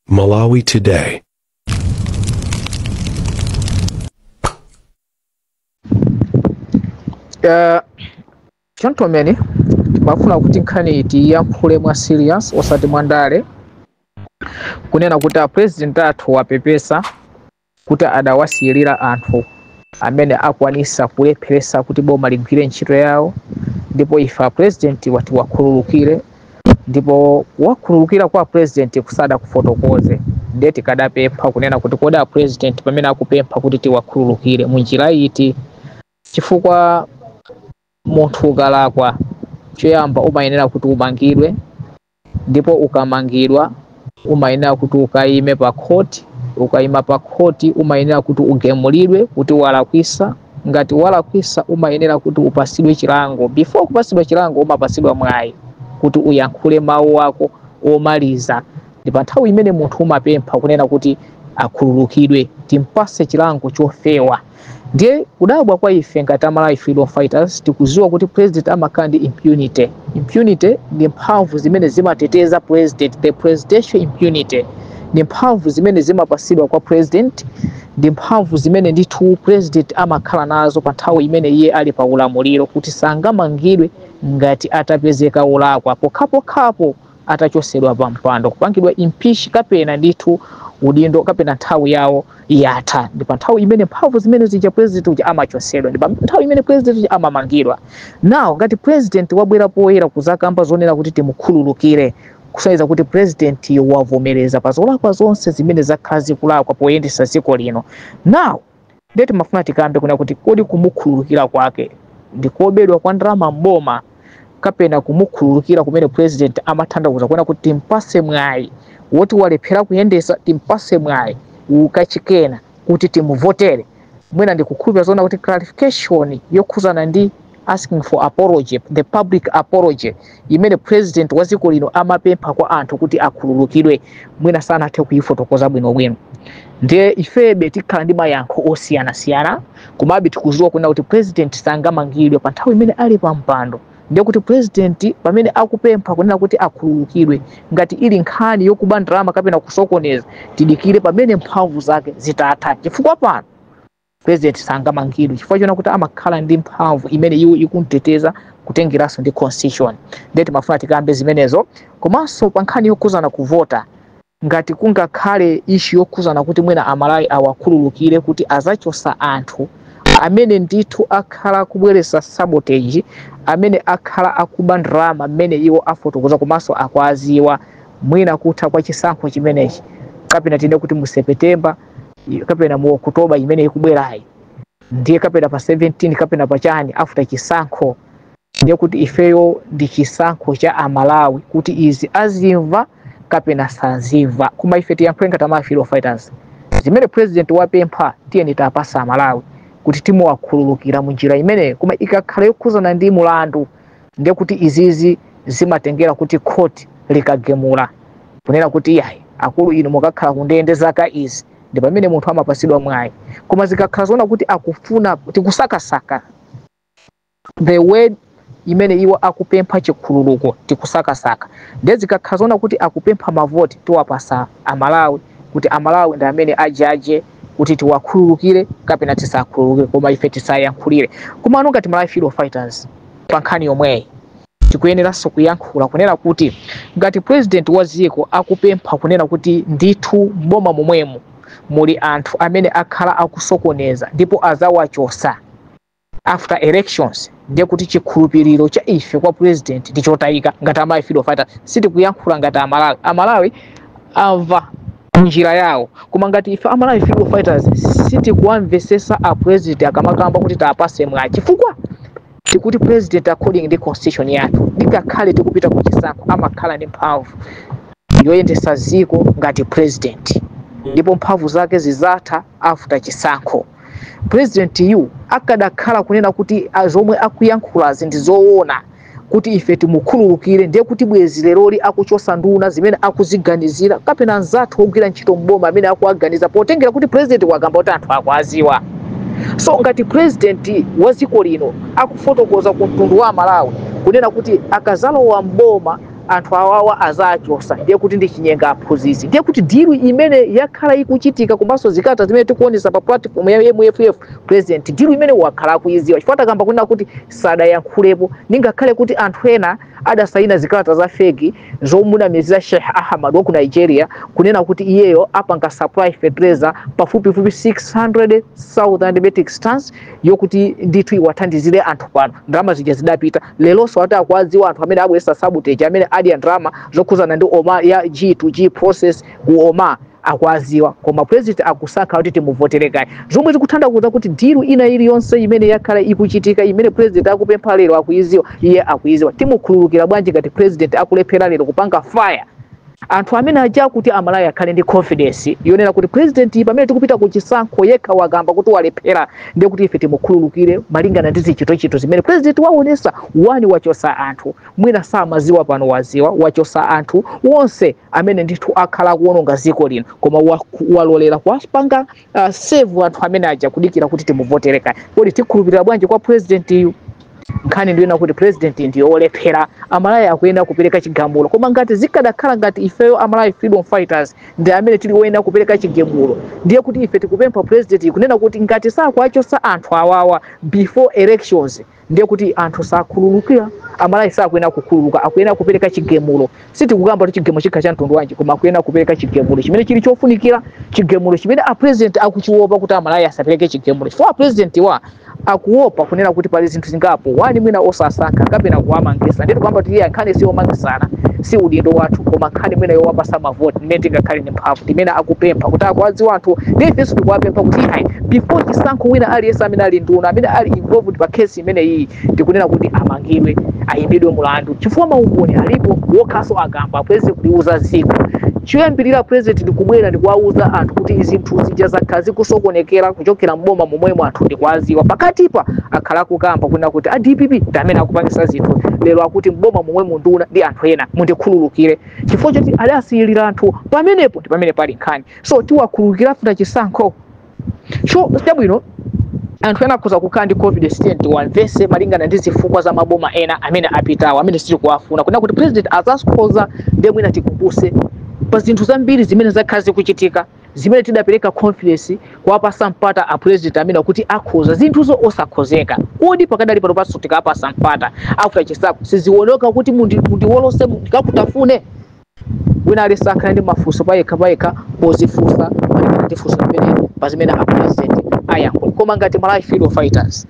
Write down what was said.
Malawi Today. Gentlemen, bafuna kuti nkhani tiyankhule mwa serious osati mwandale, kunena kuti a president athu wapepesa kuti adawasiyirira anthu amene akwanisa kulepheresa kuti boma ligwire ntchito yawo, ndipo ife a president wati wakhululukire, ndipo wakhululukira kwa president kusada kufotokoze. Ndiye tikadapempha kunena kuti kodi a president pamene akupempha kuti tiwakhululukire munjira iti, chifukwa munthu ukalakwa choyamba umayenera kuti umangidwe, ndipo ukamangidwa umayenera kuti ukayime pa khoti, ukayima pa khoti umayenera kuti ugemulidwe kuti walakwisa, ngati walakwisa umayenera kuti upasidwe chilango. Before kupasidwa chilango umapasidwa mwayi kuti uyankhule mawu ako omaliza, ndi pa nthawi imene munthu umapempha kunena kuti akhululukidwe, timpase chilango chofewa. Ndiye kudabwa kwa ife ngati Amalawi Freedom Fighters tikuziwa kuti president amakhala ndi impunity. Impunity ndi mphamvu zimene zimateteza president, the presidential impunity ndi mphamvu zimene zimapasidwa kwa president, ndi mphamvu zimene ndithu president amakhala nazo pa nthawi imene iye ali pa ulamuliro, kuti sangamangidwe ngati atapezeka ulakwa, pokhapokhapo atachosedwa pa mpando, kupangidwa impeach kapena ndithu udindo kapena nthawi yawo yatha. Ndi pa nthawi imene mphamvu zimene zija president uja amachosedwa, ndi pa nthawi imene president uja amamangidwa. Now ngati president wabwera poyera kuzakamba zonena kuti timukhululukire, kusonyeza kuti president wavomereza pa zolakwa zonse zimene zakhala zikulakwa poyendesa dziko lino. Now ndiye timafuna tikambe kuna kuti kodi kumukhululukira kwake ndikobedwa kwa ndalama mboma, kapena kumukhululukira kumene president amatanthauza kuona kuti timpase mwayi woti walephera kuyendesa, timpase mwayi ukachikena kuti timuvotere. Mwina ndikukhulupirira zoona kuti clarification yokhuzana ndi asking for apology, the public apology imene president wa dziko lino amapempha kwa anthu kuti akhululukidwe, mwina sanathe kuyifotokoza bwinobwino. Ndiye ifebe tikhala ndi mayankho osiyanasiyana, komabe tikuziwa kunena kuti president sangamangidwe pa nthawi imene ali pa mpando. Ndiye kuti president pamene akupempha kunena kuti akhululukidwe, ngati ili nkhani yokuba ndalama kapena kusokoneza, tidikire pamene mphamvu zake zitatha, chifukwa pano president sangamangidwe chifukwa chona kuti amakhala ndi mphamvu imene iwo ikumteteza kutengeranso ndi constitution. Ndiye timafuna tikambe zimenezo. Komanso pa nkhani yokhuzana kuvota, ngati kungakhale issue yokhuzana kuti mwina Amalawi awakhululukire kuti azachosa anthu amene ndithu akhala kubweresa sabotage, amene akhala akuba ndalama mmene iwo afotokoza komanso akwaziwa, mwina kutha kwa chisankho chimenechi kapena tine kuti mu September kapena mu October imene ikubwerayi, ndiye kapena pa 17 kapena pa chani after chisankho, ndiye kuti ifeyo ndi chisankho cha Amalawi kuti izi azimva kapena sazimva. Koma ife tiyankhule ngati Amalawi Freedom Fighters, zimene president wapempha tiyeni tapasa Amalawi kuti timuwakhululukira munjira imeneyo. Koma ikakhala yokhuzana ndi mulandu, ndiye kuti izizi zimatengera kuti court likagemula kunena kuti iyayi akulu inu mukakhala kundende zaka izi, ndi pamene munthu amapasidwa mwayi. Koma zikakhala zoona kuti akufuna tikusakasaka the word imene iwo akupempha chikhululuko, tikusakasaka, ndiye zikakhala zoona kuti akupempha mavoti, tiwapasa Amalawi kuti Amalawi ndi amene ajaje kuti tiwakhululukire kapena tisakhululukire, koma ife tisayankhulire. Koma anu ngati Malawi Freedom Fighters pa nkhani yomweyi tikuyeneranso kuyankhula kunena kuti ngati president wa dziko akupempha kunena kuti ndithu mboma momwemo muli anthu amene akhala akusokoneza ndipo azawachosa after elections, ndiye kuti chikhulupiriro cha ife kwa president ndi chotayika. Ngati Amalawi Freedom Fighters sitikuyankhula ngati Amalawi, Amalawi amva njira yawo, koma ngati ife Amalawi Freedom Fighters sitikuwamvesesa a president akamakamba kuti tapase mwayi, chifukwa tikuti president according ndi constitution yathu ndikakhale tikupita ku chisankho amakhala ndi mphamvu yoyendesa dziko ngati president, ndipo mphamvu zake zizatha after chisankho. President yu akadakhala kunena kuti zomwe akuyankhulazi ndi zoona kuti ife timukhululukire, ndiye kuti bwezi leroli akuchosa nduna zimene akuziganizira kapena anzathu ogwira ntchito mboma amene akuwaganiza, potengera kuti president wakamba kuti anthu akuaziwa. So ngati president wa dziko lino akufotokoza ku mtundu wa Malawi kunena kuti akazalowa mboma Anthu awawa azachosa, ndiye kuti ndi chinyenga aphunzitsi, ndiye kuti deal imene yakhala ikuchitika komanso zikalata zimene tikuonesa pa platform ya MFF, president deal imene wakhala akuiziwa, chifukwa takamba kunena kuti sadayankhulepo. Ningakhale kuti anthu ena adasayina zikalata za fake zomunamizira Sheikh Ahmad wa ku Nigeria kunena kuti iyeyo apanga supply fertilizer pafupifupi 600,000 metric tons yokuti ndithu iwathandizire anthu pano. Ndalama zija zidapita. Leronso ati akuwadziwa anthu amene abweresa sabotage, amene adya ndalama zokhuzana ndi Oman ya G2G process ku Oman, akwaziwa, koma president akusankha kuti timuvotere kaye, zomwe zikutanthauza kuti deal ina iliyonse imene yakhala ikuchitika, imene president akupempha lero, akuiziwa iye, akuiziwa. Timukhululukira bwanji ngati president akulephera lero kupanga fire anthu amene aja, kuti Amalawi akhale ndi confidence yonena kuti president, pamene tikupita ku chisankho, yekha wakamba kuti walephera, ndiye kuti ife timukhululukire malingana ndi zichitochito zimene president waonesa? One, wachosa anthu, mwina samaziwa, pano waziwa. Wachosa anthu wonse amene ndithu akhala akuwononga dziko lino, koma walolera kuwapanga save anthu amene aja kudikira kuti timuvotere kaya. Kodi tikhulupirira bwanji kwa president yu? Nkhani ndiyona kuti president ndiye olephera. Amalawi akuyenera kupereka chigamulo, koma ngati zikadakhala ngati ifeyo Amalawi Freedom Fighters ndi amene tili woyenera kupereka chigamulo, ndiye kuti ife tikupempha president kunena kuti ngati sakuachosa anthu awawa before elections, ndiye kuti anthu sakhululukira. Amalawi sakuyenera kukhululuka, akuyenera kupereka chigamulo. Sitikukamba kuti chigamulo chikha cha mtundu wanji, koma akuyenera kupereka chigamulo chimene chili chofunikira, chigamulo chimene a president akuchiopa kuti Amalawi asapereke chigamulo, chifukwa president wa akuopa kunena kuti pali zinthu zingapo. One, mwina osasankha kapena kuwamangisa. Nditi kwamba kuti iye nkhani siyomangisana, si udindo wathu, koma nkhani mwina yowapasa mavoti imene tingakhale ndi mphamvu, timene akupempha kuti akuwadziwa anthu. Ndi ifenso tikuwapempha kuti ayi, before chisankho, wina aliyense amene ali nduna, amene ali involved pa case imene iyi, ndikunena kuti amangidwe, ayimbidwe mulandu, chifukwa maumboni alipo. Wokhaso akamba president kutiuza dziko choyambirira, president ndikubwera ndikuwauza anthu kuti zinthu zija zakhala zikusokonekera kuchokera mboma momwemo, anthu ndikuwaziwa. Pakatipa akhala akukamba kunena kuti a DPP ndi amene akupangisa zinthu. Lero akuti mboma momwemo nduna ndi anthu ena, mundikhululukire chifukwa choti adasiyilira anthu. Pamenepo ndi pamene pali nkhani. So tiwakhululukira after chisankho? So chabwino, anthu ena akhoza kukhala ndi confidence, tiwamvese malingana ndi zifukwa za maboma ena amene apitawo amene sitikuwafuna, kunena kuti president azakhoza. Ndiye mwina tikumbuse pa zinthu zambiri zimene zakhala zikuchitika, zimene tidapereka confidence kuwapasa mpata a president amene kuti akhoza, zinthuzo osakhozeka. Kodi pakadali pano paso tikapasa mpata after chisankho, sizioneka kuti mundiwolose ndikakutafune? Wina aliyense akhale ndi mafunso payekha payekha pozifunsa malingana ndi funso limene pa zimene a president ayankhula. Koma ngati Malawi Freedom Fighters